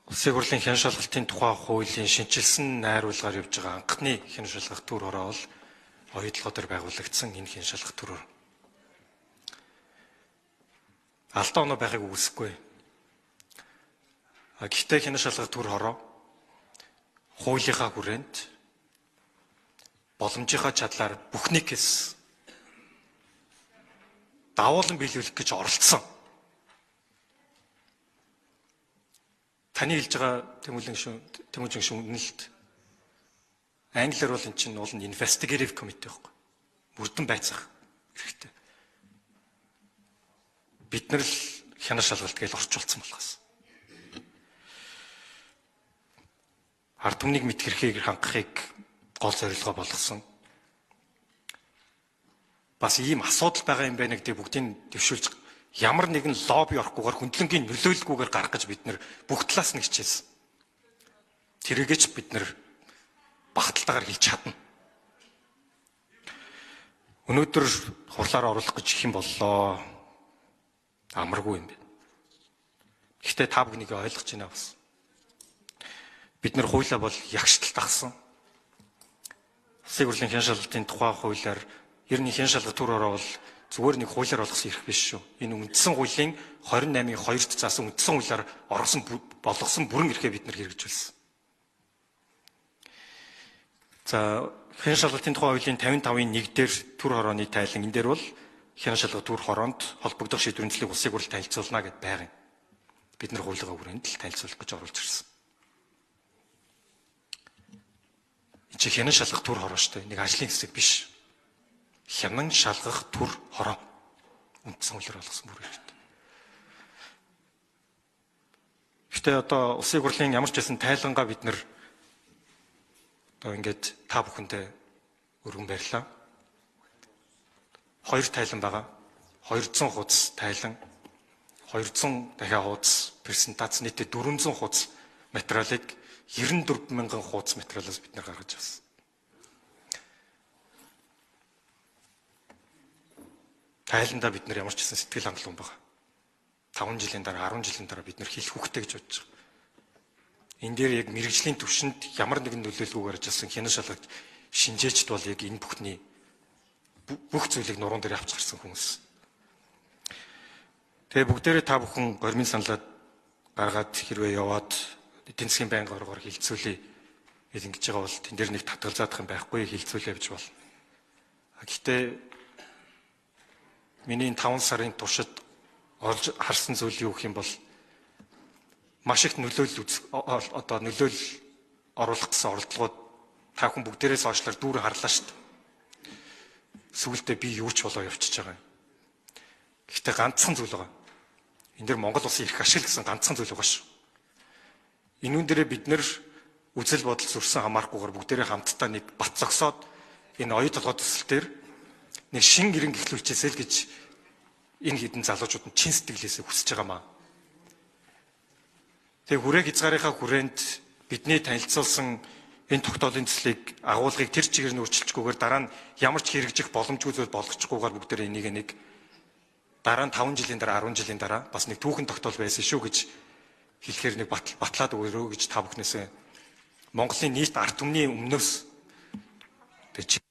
Улсын хурлын хян шалгалтын тухай хуулийн шинэчилсэн найруулгаар явж байгаа анхны хян шалгах төр хороо бол Оюутолгой дээр байгуулагдсан энэ хян шалгах төр. Алдаа оноо байхыг үгүйсэхгүй. Гэхдээ хян шалгах төр хороо хуулийнхаа хүрээнд боломжийнхаа чадлаар бүхнийг хэс давуулан биелүүлэх гэж оролцсон. Таны хэлж байгаа Тэмүүлэн гишүүн үнэлт. Англиар бол эн чинь уул нь investigative committee байхгүй. Мөрдөн байцаах хэрэгтэй. Бид нар л хянар шалгалт гэж орчуулсан болохоос. Ард түмнийг мэтгэрхийг хангахыг гол зорилгоо болгосон. Бас ийм асуудал байгаа юм байна гэдгийг бүгдийг дэвшүүлж ямар нэгэн лобби орохгүйгээр хөндлөнгийн нөлөөлөлгүйгээр гарах гэж бид нэр бүх талаас нь хичээсэн. Тэрийгэ ч бид нэр багталтайгаар хэлж чадна. Өнөөдөр хурлаар оруулах гэж их юм боллоо. Амаргүй юм байна. Гэхдээ та бүхнийг ойлгож байна бас. Бид нэр хуулиа бол ягштал дагсан. Улсын хурлын хян шалгалтын тухай хуулиар ер нь хян шалгалт төр ороо бол зүгээр нэг хуулиар болгосон эрх биш шүү. Энэ үндсэн хуулийн 28-ийн 2-т заасан үндсэн хуулиар оргосон болгосон бүрэн эрхээ бид нар хэрэгжүүлсэн. За хян шалгалтын тухай хуулийн 55-ын 1 дээр төр хорооны тайлан энэ дээр бол хян шалгалт төр хороонд холбогдох шийдвэрийн төлөв улсын хурал танилцуулна гэд байгаа юм. Бид нар хуулийнхаа хүрээнд л танилцуулах гэж оруулж ирсэн. Энд чи хянан шалгах төр хороо шүү дээ. Нэг ажлын хэсэг биш. Хянан шалгах төр хороо үндсэн хуулиар болгосон бүр хэрэгтэй. Гэхдээ одоо улсын хурлын ямар ч байсан тайлангаа бид нар одоо ингээд та бүхэндээ өргөн барьлаа. 2 тайлан байгаа. 200 хуудас тайлан, 200 дахиад хуудас презентац, нийтдээ 400 хуудас материалыг 94 мянган хуудас материалаас бид нар гаргаж авсан. Тайландаа бид нар ямар ч гэсэн сэтгэл хангалуун байгаа. 5 жилийн дараа, 10 жилийн дараа бид нар хэлэх хүүхтэй гэж бодож байгаа. Энэ дээр яг мэрэгжлийн түвшинд ямар нэгэн нөлөөлгүйгээр ажилласан хянан шалгалт шинжээчд бол яг энэ бүхний бүх зүйлийг нуруунд дээр авч гарсан хүмүүс. Тэгээ бүгдээрээ та бүхэн гормын саналаа гаргаад хэрвээ яваад эдийн засгийн байнгын оргоор хилцүүлээ гэж ингэж байгаа бол тэн дээр нэг татгалзаадах юм байхгүй, хилцүүлээ гэж болно. Гэхдээ миний 5 сарын туршид олж харсан зүйл юу гэх юм бол маш их нөлөөлөл одоо нөлөөлөл оруулах гэсэн оролдлогод та хүн бүгдээрээ сошиалар дүүрэн харлаа шүү дээ. Сүүлдээ би юу ч болоо явчихж байгаа юм. Гэхдээ ганцхан зүйл байгаа. Энэ дэр Монгол улсын эрх ашиг гэсэн ганцхан зүйл байгаа шүү. Энүүн дээрээ бид нэр үзэл бодол зөрсөн хамаарахгүйгээр бүгдээрээ хамтдаа нэг бат зогсоод энэ оюу толгой төсөл дээр нэг шин гэрэн гэхлүүлчихээсэй л гэж энэ хэдэн залуучууд нь чин сэтгэлээсээ хүсэж байгаа маа. Тэгээ хүрээг хязгаарынхаа хүрээнд бидний танилцуулсан энэ тогтоолын төслийг агуулгыг тэр чигээр нь өөрчилчихгүйгээр дараа нь ямар ч хэрэгжих боломжгүй зүйл болгочихгүйгээр бүгдээрээ энийг нэг дараа нь 5 жилийн дараа 10 жилийн дараа бас нэг түүхэн тогтоол байсан шүү гэж хэлэхээр нэг батлаад өгөөрэй гэж та бүхнээсээ Монголын нийт ард түмний өмнөөс тэг